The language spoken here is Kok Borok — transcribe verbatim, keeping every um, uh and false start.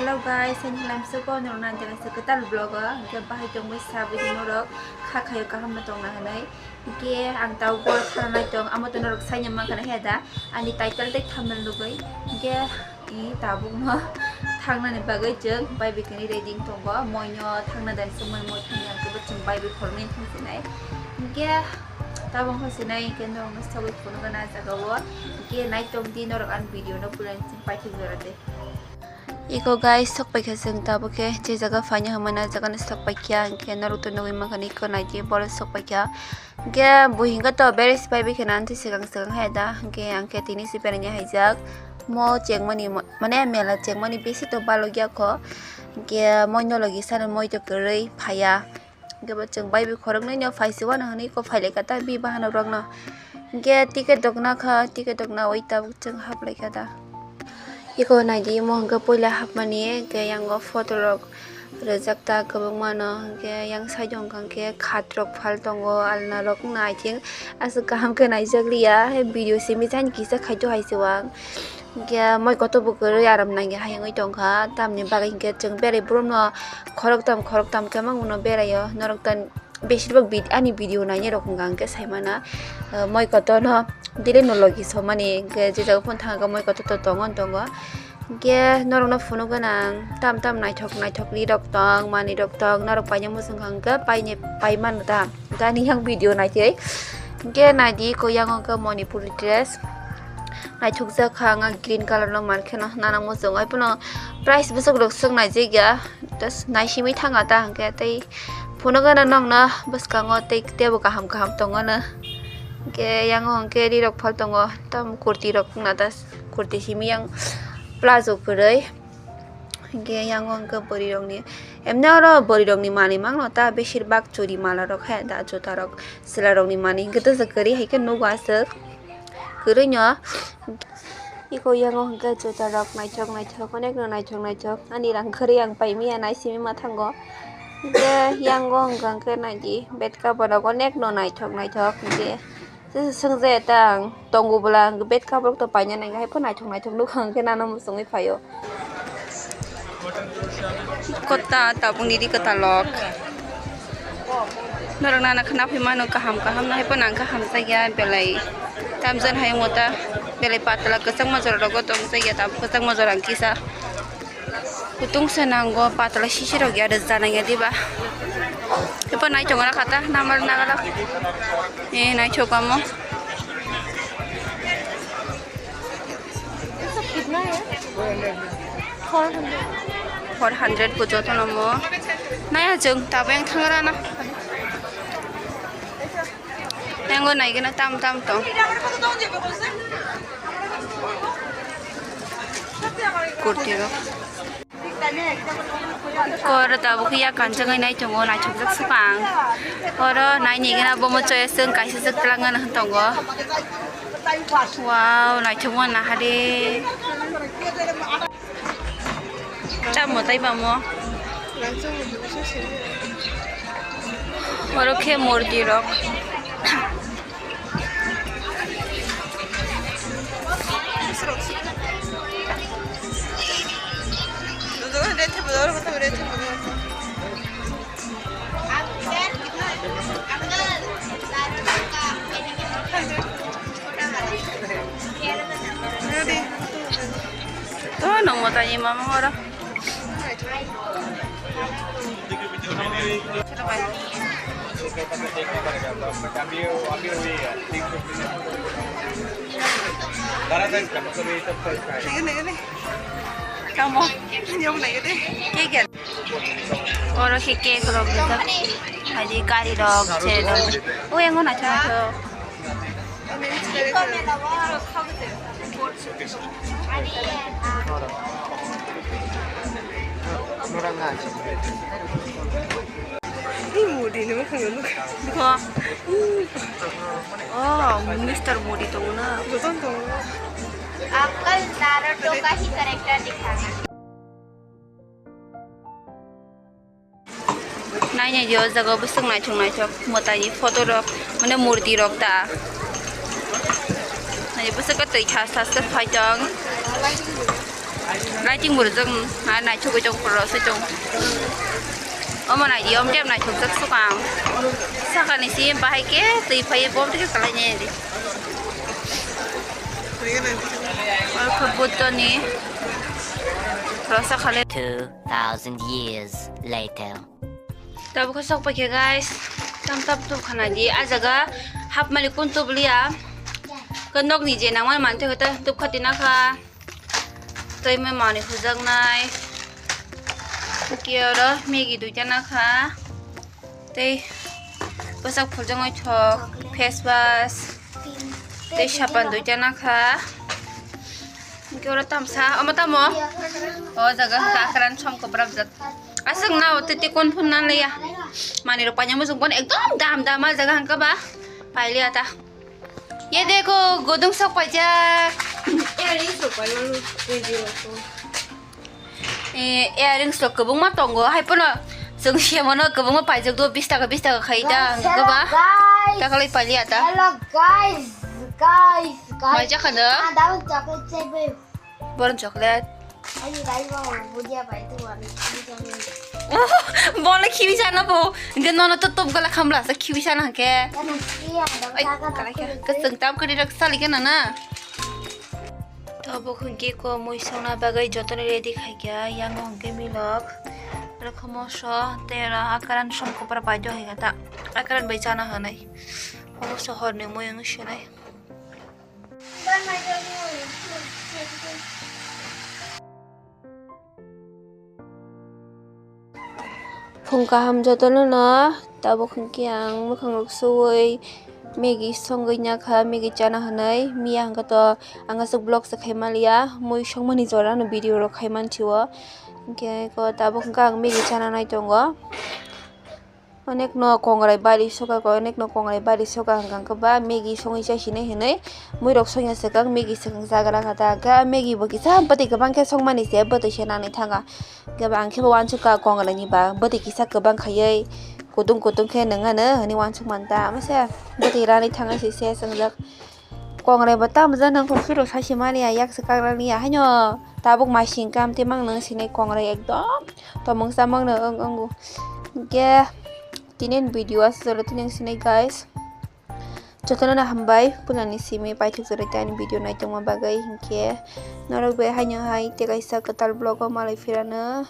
Hello guys, ani halam soko norok nang jaga se kwtal vlog o, hingke bahai tongbai sabi norok kha khayo kaham no tongna hinui. Hingke ang tau bor thana nai tong, amo to norok saina mankha na he da, ani title tei thumbnail nugui. Hingke i tabuk no thangnani bagui chwng bai bikini ready tongo, moi no thangna dai sumai moi thangya kebo chwng bai bi forming thang sinai. Hingke tabuk no sinai hingke norok no sagui phunuk na jaga o, hingke nai tong di norok ani video no pura paithak jora de. Iko guys, sok paikha chwng tabuk khe je jaga phaina hwnmani, ah jaga no sok paikha, hwnkhe norok to nugui mankha, iko naidi borok sok paikha. Hwnkhe bo hwnkhe to beresi pai bikhe nang twi swkang swkang hai da, hwnkhe ang khe tini se beraina haijak. Mo chengmani mo-, mane mela chengmani bisi to balokya kho, hwnkhe moi no logi sano moi to kwrwi phaiya. Hwnkhe bo chwng bai bai khoroknwi no phai se uanw hwnwi kok phai lai kha ta bi bahan rok no. Hwnkhe ticket rok na kha, ticket rok na oi tabuk chwng hap lai kha ta. Eko nai di, omo hwnkhe puila hapmani, hwnkhe yang o photo rok rijak ta kwbangma no, hwnkhe yang side o hwnkha hwnkhe khat rok phal tongo, alna rok wngna I think aswk kaham khe naijak liya, hai video simi jani kisa khai to hai se uang. Hwnkhe moi kotor bo kwrwi aram nangya hai wngwi tongkha, tamni bagwi hwnkhe chwng berai borokno khoroktham khoroktham khe mangno beraio, norok ta beshirbak vid-, ani video nainai rok hwnkha hwnkhe saimana, ah, moi kotorno daily no logi somani, hwnkhe je jaga phone thangkha moi kotor to tongo tongo, hwnkhe norokno phunuk gwnang tam tam naithok naithok ri rok tong, manwi rok tong, norok paina muchung kha hwnkhe paine paimano ta. Gani yang video naitwi. Hwnkhe naidi ko yang hwnkhe Manipuri dress. Naithokjak kha ang green colour no mankhe no nana muchung. Ai phano price bwswk rok swk naijak ya. Just naisimi thanga ta hwnkhe tei phunuk gana nokno bwskango tei tebo kaham kaham tongo no. Hwnkhe yang hwnkhe ri rok phal tongo. Tam kurti rok wngna ta kurti simi yang plazo kwrwi. Hingke yang o hingke bwrwi rokni, emne oro bwrwi rokni manwi mangno ta, beshirbak churi mala rok hai da, juta rok, chwla rokni manwi hingke tesa kwrwi hai khe nugo aswk kwrwi no. Eko yang o hingke juta rok naithok naithok, onek no naithok naithok, ani rang kwrwi ang pai manya nai simi ma thango. Hingke yang o hingka hingke naidi bed cover rok onek no naithok naithok hingke. Swngjaya ta ang tongo bwla, ang bed cover to paina nangya, hai phano naithok naithok nukha, hwnkhe nano muchungwi phaio. Kota tabukni ri kwtalok. Norok nana khna phi mano kaham kaham no, hai phano ang khe hamjakya belai. Tamjani hai wngmo ta belai patla kwchangma jora rogo tongjakya, tabuk kwchangma jora ang kisa. Kutung se nango, patla sisi rok ya, rwja nang ya diba. Eba naithok ora kata, namar nagala. Eh, naithok amo. Four hundred bo joto no mo. Naya jeng, tabo yang thangra na. Yango naigena tam tam tong. Kurti rok. Kor tabuk ya kanjagwi nai tongo, naithokjak swkang. Oro naini gana bomo choya swng kaisa swk twlangna tongo. Wow, naithokma nahade. Tamo tei bamo. Oro khe murti rok. To nongmo tani mama oro. Tamo. Oro khe cake rok rijak. Haidi gari rok, cherry rok. O yango naithok naithok. Ni Modi ni bwkhang nukha. Bwkha. Oh, Mister Modi tongo na. Jotono tongo. Uncle Naruto ka hi character dikhana. Nainai di o jaga o bwswk naithok naithok mwtai ni photo rok, mane murti rok ta. Nai bwswk twi thas thas khe phai tong. Lighting bo rijak, hmm, ha, naithok bai tong, khoro se tong. Omo nai di, om tep naithok jak sukang. Sakani si bahai ke twi phai bom twi khalai nai di. Oi kha Buddha ni khoro sa khale. Two thousand years later. Tabuk khe sok paikha guys, tam tap tup khana di. A jaga hap mali kun tup liya. Khe nok ni je nangmani manthai khe ta tup khati na kha. Tei mai mani hujaknai. Khe oro Maggi duita na kha. Tei bwsak phuljaknai thok, face wash. Tei sapan duita na kha. Hingke oro tamsa, omo tamo? O jaga hingke akran som koprap jak. Aswk na o tete kon phun na leya. Mani rok paina muchung kon ekdom dam dam a jaga hingke ba. Pailiya ta. Ye deko godung sok paijak. Earrings rok pai manu, video rok. Eh, earrings rok kwbangma tongo. Hai pono chwng se mano kwbangma paijak do, bis taka, bis taka khai da, hingke ba. Guys, hello, guys. Takalai pailiya ta. Hello, guys, guys, guys. Mai jakha no? Ah, daun chocolate chaibe. Boron chocolate. Ayo, guys, mau budia pai tu, wani, ini kami. Oh, bola khibi sana bo. Hingke nono to top gala khamla sa khibi sana hingke. Kan iya, dong. Ai, jaga kalai khe. Keseng tam kari rak sali kena na. Tabuk hingke ko mui songna bagwi jotono ready khaikha, yango hingke milok. Rokomo so tera akaran som kopra pai do hingka ta. Akaran bai chana hanai. Omo so horni mui wng sinai. Phung kaham jotono no, tabuk hwnkhe ang mwkhang rok suwi Maggie songwi nyakha, Maggie chana hwnwi. Miya hwnkhe to ang aswk vlog se khai manliya, mui songmani jora no video rok khai manthio. Hwnkhe ko tabuk hwnkhe ang Maggie chana nai tongo. Onek no kongrai bari soka ko, onek no kongrai bari soka hwnkha hwnkhe ba Maggie songwi chai sinai hinwi mui rok songya swkang, Maggie swkang jagra kha ta hwnkhe Maggie bo kisa bwtwi kwbang khe songmani se bwtwi se nanwi thanga. Hwnkhe ba ang khe bo uansukha kongrai ni ba bwtwi kisa kwbang khaiwi kutung kutung khe nwnga no hinwi uansuk man ta, omo se bwtwi ranwi thangwi se se swngjak. Kongrai bo tamo jani nang kok siro saisi mani ya, yak se kagra ni ya haino tabuk mai sing kam te mang nang sinai kongrai ekdom tomong samang no wng wng. Hwnkhe tini ni video aswk jora tini wng sinai guys. Jotono no hambai pulani simi paithak jora tei ani video naitongma bagwi, hwnkhe norok bai haino hai tei kaisa kwtal vlog o malai phirano.